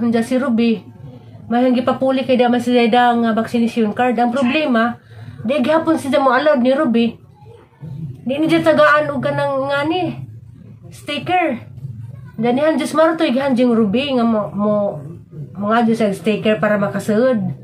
Diya si Ruby. May gipapuli kay di man sila nga vaccination card. Ang problema, di gihapon sila mo allowed ni Ruby. Di ni dyan tagaan og kanang ngani sticker. Danihan Diyos maroto gihan jing Ruby nga mo mo mga Diyos ang sticker para makasulod.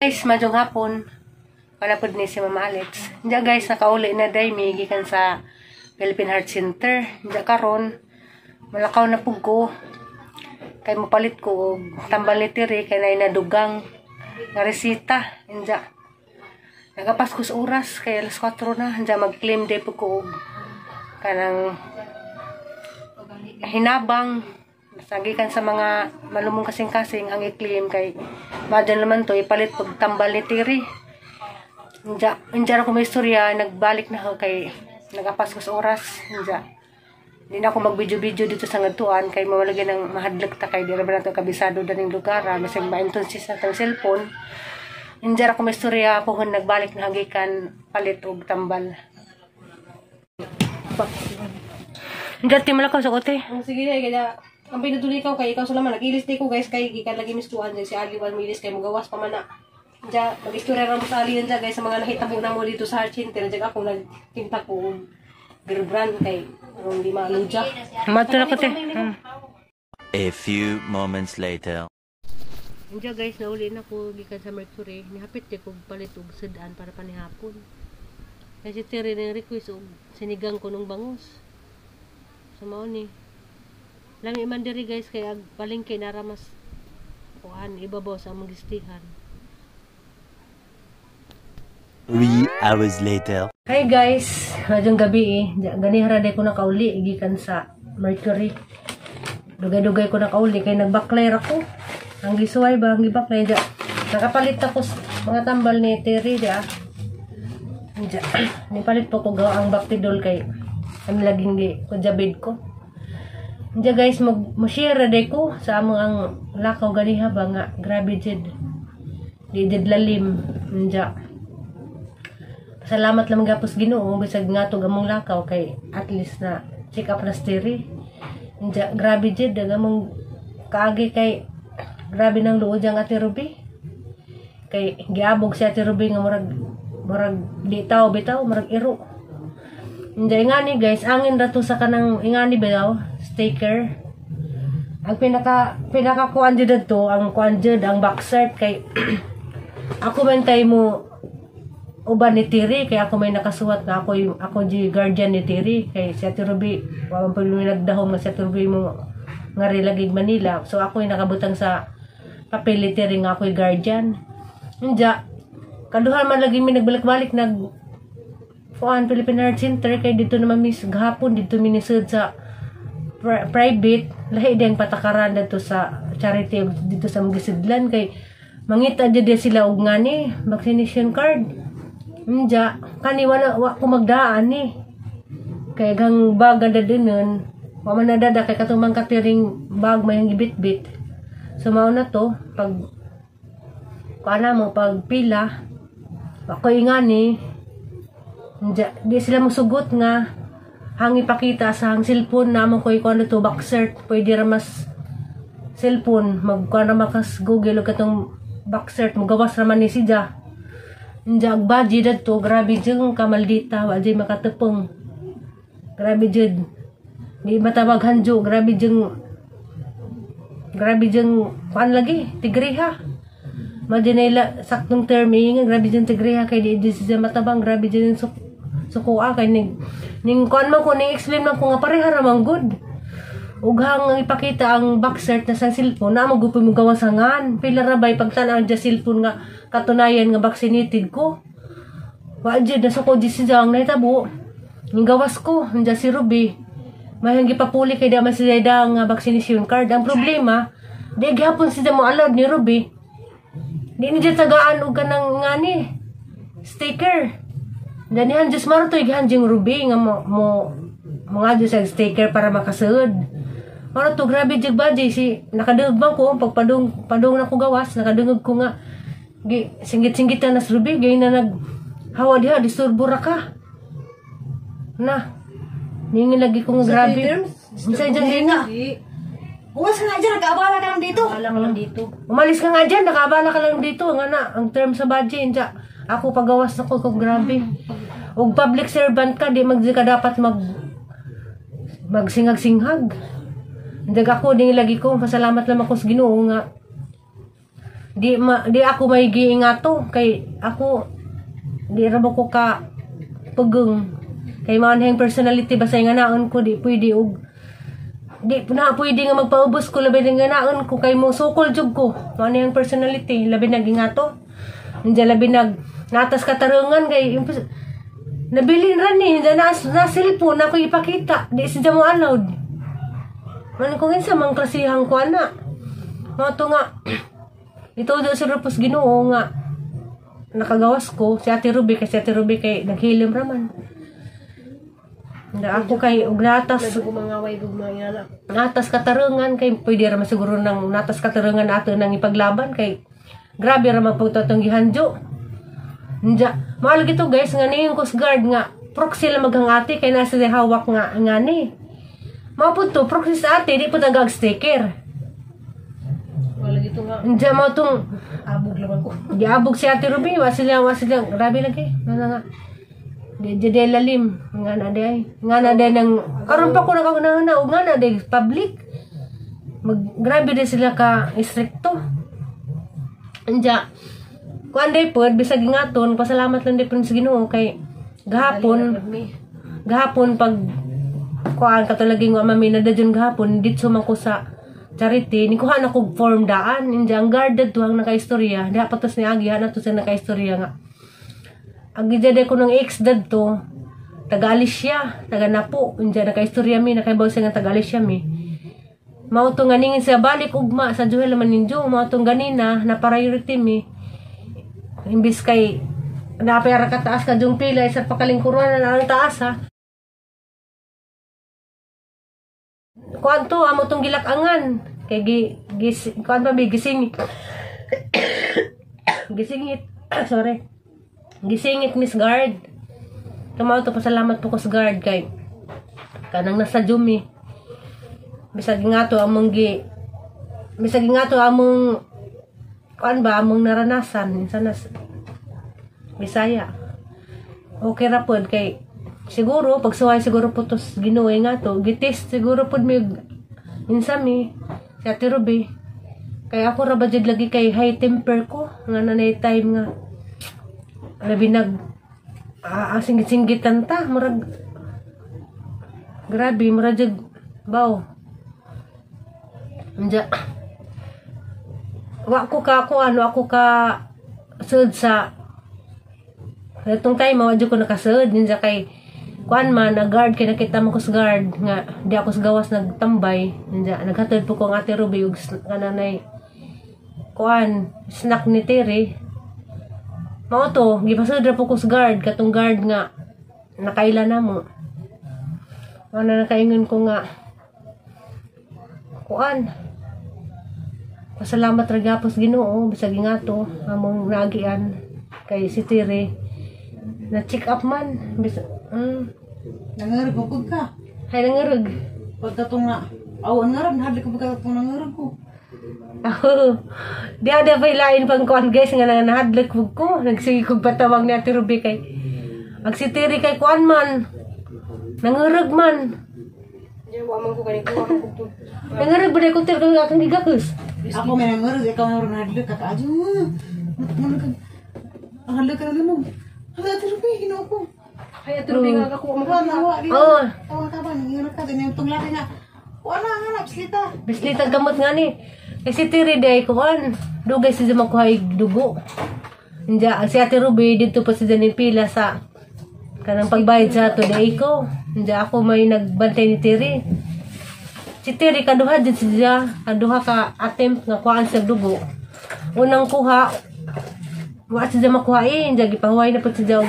Guys, madyong hapon. Wala po ni si Mama Alex. Diya guys, nakauli na day mi gikan sa Philippine Heart Center. Diya karon malakaw na pug ko. Kay mopalit ko og tambal ni Tiri kay nay nadugang nga resita. Diya. Nagapas ko sa oras kay alas 4 na. Diya mag-claim day pug ko og kanang hinabang. Sagikan sa mga malumong kasing-kasing ang i-claim kay madyan naman to ipalit pag tambal ni Tiri. Inja ako may istorya, nagbalik na ako kay nagapas ko sa oras. Inja. Hindi na ako mag-video-video dito sa ngatuan kay mawalagyan ng mahadlok ta kay di ra ba nato kabisado daning lugar, masig maenton si sa atong cellphone. Inja ako may istorya pohon nagbalik na hagikan palit og tambal. Inja ti malakaw sa kote. Sige kaya ang pinaduli ko kay ikaw sa laman nag-ilis di ko guys kay gikan lagi mistuan si Ali wan milis kay mugawas pa man na. Diya mag-istorya ra mo sa Ali yan guys sa mga nahitabo na mo dito sa Heart Center. Diya ako nagtinta ko og beer brand kay aron di maludya. Madto na kote. A few moments later. Diya guys, nauli na ko gikan sa Mercury. Nihapit di ko palit og sudan para panihapon. Kasi Tiri nang request og sinigang ko nung bangus. Sa mao ni. Lami man diri guys kay ag palengke nara mas kuan ibabaw sa among gistihan. 3 hours later. Hi guys, madyong gabi eh. Ganihara day ko nakauli gikan sa Mercury. Dugay-dugay ko nakauli kay nagbaklay ra ko. Ang gisuway ba ang gibaklay ja. Nakapalit ako mga tambal ni Terry ja. Ja. Nipalit po ko gawa ang Bactidol kay ang laging gi kujabid ko. Diya guys, mag-share day ko sa among ang lakaw ganiha ba nga grabe jud. Di jud lalim. Diya. Salamat lang gapos Ginoo bisag ngatog among lakaw kay at least na check up na steri. Diya grabe jud ang among kaagi kay grabe nang luod ang Ate Ruby. Kay giabog si Ate Ruby nga murag murag di tao bitaw murag iro. Diya ingani guys, angin ra to sa kanang ingani bitaw sticker. Ang pinaka pinaka kuan jud adto, ang kuan jud ang boxer kay ako man tay mo uban ni Tiri kay ako may nakasuwat na ako ako di guardian ni Tiri kay si Ate Ruby wa man pud nagdahom nga si Ate Ruby mo nga relagig Manila. So ako yung nakabutang sa papel ni Tiri nga ako'y guardian. Inja kaduha man lagi mi nagbalik-balik nag kuan Philippine Heart Center kay dito naman mis gahapon dito minisud sa private lahi din patakaran dito sa charity dito sa magisidlan kay mangita jud sila og ngani vaccination card. Inja kani wala wa ko magdaan ni kay gang bag ganda dinun wa man nadada kay katumang katiring bag may gibitbit. So mao na to pag kuana mo pag pila ako ingani. Inja, di sila musugot nga hangi pakita sa hang cellphone na mo ko ikuan to boxer pwede ra mas cellphone magkuan ra makas Google og katong boxer mugawas ra man ni siya. Inja ag baji dadto grabe jud kamaldita wa jud makatepong. Grabe jud. Di matawag hanjo grabe jud. Grabe jud kuan lagi tigreha. Madinela saktong term eh, grabe jud tigreha kay di siya matabang grabe jud sukoa kay ning ning kuan man ko ning explain man ko nga pareha ra man good. Ug hang ipakita ang boxer na sa cellphone na mo gupon mo gawasangan. Pila ra bay pagtan-aw dya cellphone nga katunayan nga vaccinated ko. Wa jud nasuko di siya ang nahitabo. Ning gawas ko anja si Ruby. May gipapuli kay di man sila nga vaccination card. Ang problema, di gihapon sila mo allowed ni Ruby. Di ni tagaan og kanang ngani sticker. Danihan Diyos maroto gihan jing Ruby nga mo mo mga Diyos ang sticker para makasulod. Mara to, grabe jud ba si nakadungog man ko pagpadung padung na ko gawas, nakadungog ko nga gi singgit-singgitan na sa Ruby gay na nag hawa diha, disturbo ra ka. Na. Ningin lagi ko nga grabe. Unsa dyan nga? Uwas ka nga dyan, nagkaabala ka lang dito. Wala ka lang dito. Umalis ka nga dyan, nakaabala ka lang dito. Nga na, ang term sa budget, inja. Ako pagawas na ko kung grabe. Og public servant ka, di mag ka dapat magsingag-singhag. Hindi ako, di lagi ko, pasalamat lang ako sa Ginoo nga. Di ako may giingato kay ako di ra ba ko ka pugong. Kay man personality basta nga naon ko di pwede og di na pwede nga magpaubos ko labi nga naon ko kay mo sukol jud ko. Mao na yung personality labi nag ingato. Hindi labi nag natas katarungan kay nabilin ra ni hindi na na cellphone ako ipakita di siya mo allowed. Man kung insa mang klasihang ko ana. Mao to nga ito do sa Rupos Ginoo nga nakagawas ko si Ate Ruby kasi Ate Ruby kay naghilom ra man. Na ako kay og natas Gumangaway gumangana. Natas katarungan kay pwede ra man siguro nang natas katarungan ato nang ipaglaban kay grabe ra man po atong gihanjo. Nja, mahal gito guys nga ni yung Coast Guard nga proxy lang maghangati kay nasa hawak nga ngani. Mao pud to proxy sa ate di pud tagag sticker. Wala gito nga. Nja mao tong abog laman ko. Giabog si Ate Ruby, wa sila grabe lagi. Nga nga. Di di lalim nga na di ay. Nga na di nang karon pa ko nakauna og nga na di public. Mag grabe di sila ka istrikto. Anja kuan day pod bisag ingaton pasalamat lang di pod sa Ginoo kay gahapon gahapon pag kuan katulaging wa mami na dadyon gahapon ditso man ko sa charity ni kuha na kog form daan. Inja ang guard dadto ang nakaistorya diha patos ni agi na to sa nakaistorya nga ang gijade ko ng ex dadto taga Alicia taga Napo. Inja nakaistorya mi nakaibaw siya nga taga Alicia mi mao to nga ningin siya balik ugma sa Joel man ninyo mao tong ganina na priority mi imbis kay napera ka taas ka jung pila isa pakalingkuran na ang taas ha. Kuan to amo tong gilakangan kay gi, gis kuan pa bi gising gisingit sorry gisingit Miss Guard. Tumaw to pasalamat po ko sa guard kay kanang nasa Jumi bisag nga to among gi bisag nga to among kuan ba among naranasan minsan nas Bisaya. Okay ra pod kay siguro pagsuway siguro po to Ginoo nga to gitest siguro pod mi insa mi si Ate Ruby. Kay ako ra ba jud lagi kay high temper ko nga nanay time nga labi nag singgit-singgitan ta murag grabe murag jud baw. Anja wa ko ka ko ano ako ka sud sa itong time wa jud ko nakasud ninja kay kuan man na guard kay nakita mo ko sa guard nga di ako sa gawas nagtambay ninja naghatod po ko ang Ate Ruby og kananay kuan snack ni Terry. Mao to gipasud ra po ko sa guard katong guard nga nakaila na mo. Mao na nakaingon ko nga kuan pasalamat ra gyapon sa Ginoo bisag ingato among naagian kay si Terry na check up man bisag Nangarag ko ka. Hay nangarag. Pagkatong nga aw nangarag nahadlok ko pagkatong nangarag ko. Ako di ada pa ilain pang kuan guys nga nahadlok ko nagsige kog patawag ni Ate Ruby kay ag si Terry kay kuan man nangarag man. Wa man ko kani ko wa man ko. Nangarag ba ko tir akong gigakos. Ako may nangarag ikaw nangarag nahadlok ka kaadyo. Nahadlok ka na mo. Hala Ate Ruby Ginoo ko. Hay Ate Ruby nga ako mo. Wala wa di. Oh. Tawa ka ba nangarag ka din yung tunglaki nga. Wala nga na bislita. Bislita gamot nga ni. Kay si Terry day kuan dugay siya makuha dugo. Inja si Ate Ruby didto pa siya ning pila sa kanang pagbayad sa ato day ko. Inja ako may nagbantay ni Terry. Si Terry kaduha jud siya, kaduha ka attempt nga kuhaan sa dugo. Unang kuha wa siya makuha eh, inja gipahuway na pud siya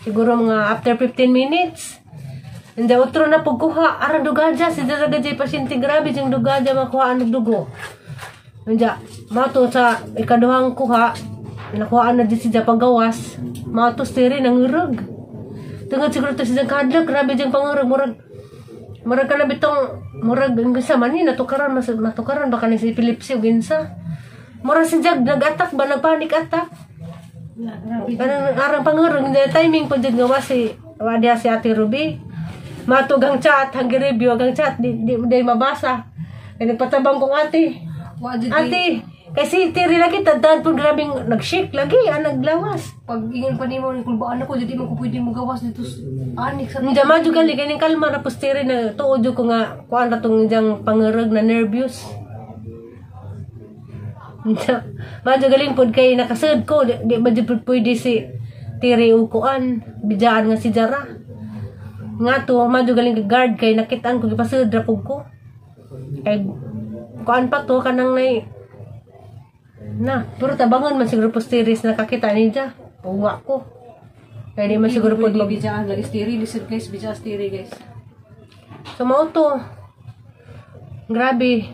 siguro mga after 15 minutes. Hindi, otro na pagkuha. Arang dugaja. Si Daraga jay pasyente. Grabe jang dugaja makuhaan og dugo. Hindi, mato sa ikaduhang kuha, nakuhaan na din siya paggawas. Mato stiri nangurog. Tungod siguro to siya kadlok. Grabe jang pangurog. Murag ka na bitong, murag, sa man ni, natukaran, mas, natukaran, baka ni si epilepsy o ginsa. Murag si Jag, nag-attack ba, nag-panic attack. Kanang arang pangurog, hindi timing po dyan nga si, wadiya si Ate Ruby. Matug ang chat, hanggang review ang chat, di mabasa. Kaya nagpatabang kong ate. Ate, kasi tiri lagi, tandaan po grabing nag-shake lagi, ang naglawas. Pag ingon pa nimo kulbaan ako, di mo ko pwede mo gawas dito anik sa Hindi ma juga gali kaning kalma na postiri na tuod ko nga kuan ra tong ijang pangurog na nervous. Madyo galing pod kay nakasud ko, di ba jud pwede si tiri og kuan, bidjaan nga si Jara. Nga to, madyo galing kay guard kay nakitaan ko gipasud ra pud ko. Kay kuan pa to kanang nay na, pero tabangon man siguro postiris nakakita niya. Uwa ko. Kaya di man siguro pod mag bidjaan lang stiri, listen guys, bidjaan stiri guys. So mao to. Grabe.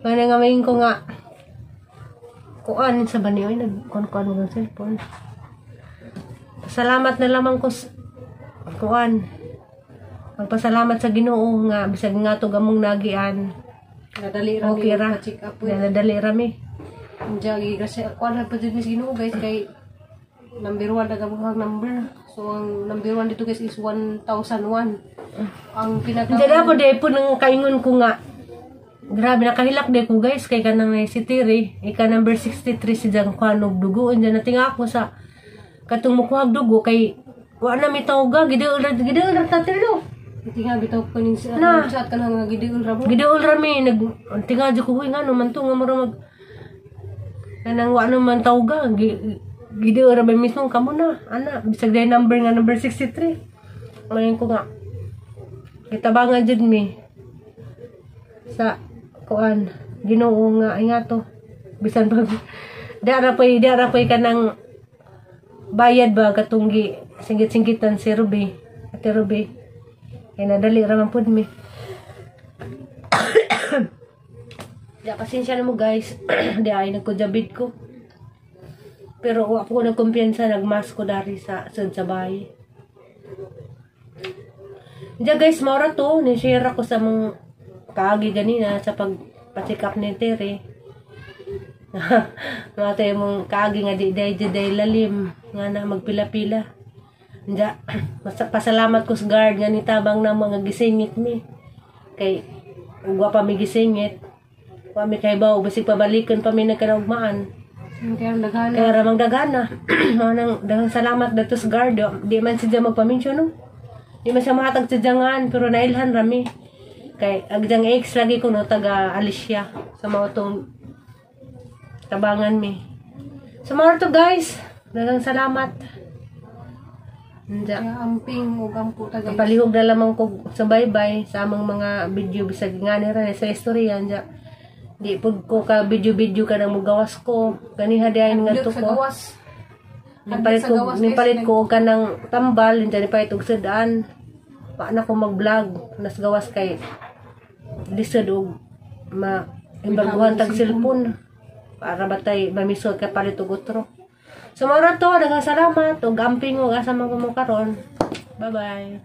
Kaya nga mayin ko nga kuan sa ba niyo nagkuan-kuan mo ng cellphone. Pasalamat na lamang ko kuan. Magpasalamat sa Ginoo nga bisag nga to gamong nagian. Nadali ra Okay ra. Check up. Nadali ra mi. Diya kasi kuan ra pa jud mis Ginoo guys kay number 1 na gamuhang number. So ang number 1 dito guys is 1001. Ang pinaka Diyan ako de po nang kaingon ko nga. Grabe nakahilak de ko guys kay kanang si Tiri, ika number 63 si Jang kuan og dugo. Diyan natinga ako sa katong mukuhag dugo kay wa na mi tawga gideol ra ta tiro. Tinga bitaw ko ning sa Na. chat ka na nga gideol ra mo. Gideol ra mi nag tinga jud ko huy ngano man to nga mura mag kanang wa na man tawga gideol ra ba mismo kamo na ana bisag day number nga number 63. Mayon ko nga gitabangan jud mi sa kuan Ginoo nga ay nga to bisan pag di ara poy kanang bayad ba katong gi singgit-singgitan si Ruby, Ate Ruby. Kaya nadali ra man pud mi. Di pasensya na mo guys. Di ay nagkujabid ko. Pero wa po ko nagkumpiyansa nagmask ko dari sa sud sa bahay. Diya guys, maura to. Ni-share ako sa mong kaagi ganina sa pagpa-check up ni Tere. Mga tayo mong kaagi nga di lalim. Nga na magpila-pila. Diya, pasalamat ko sa guard nga nitabang na mga gisingit mi. Kay, ugwa pa mi gisingit. Wa mi kay baw, basig pabalikan pa mi nagkanaugmaan. Kaya daghana. Kaya ramang dagana. Mao nang daghang salamat dato sa guard. Di man siya magpa-mention no. Di man siya mahatag sa jangan pero nailhan rami. Kay agjang ex lagi ko no taga Alicia sa mga tong tabangan mi. So mga to guys, daghang salamat. Nja. Kaya amping ug ampo ta guys. Palihog na lamang ko sa bye-bye sa among mga video bisag nga ni ra sa istorya nja. Di pud ko ka video-video ka nang mugawas ko. Ganiha di ay nga to Sa ko. gawas. Nipalit ko, nipalit ko og kanang tambal, nja nipalit og sudan. Pa na ko mag-vlog nas gawas kay lisod og ma embargohan tag cellphone para batay mamisod ka palit og otro. So mao ra to, daghang salamat ug amping og asa man mo karon. Bye bye.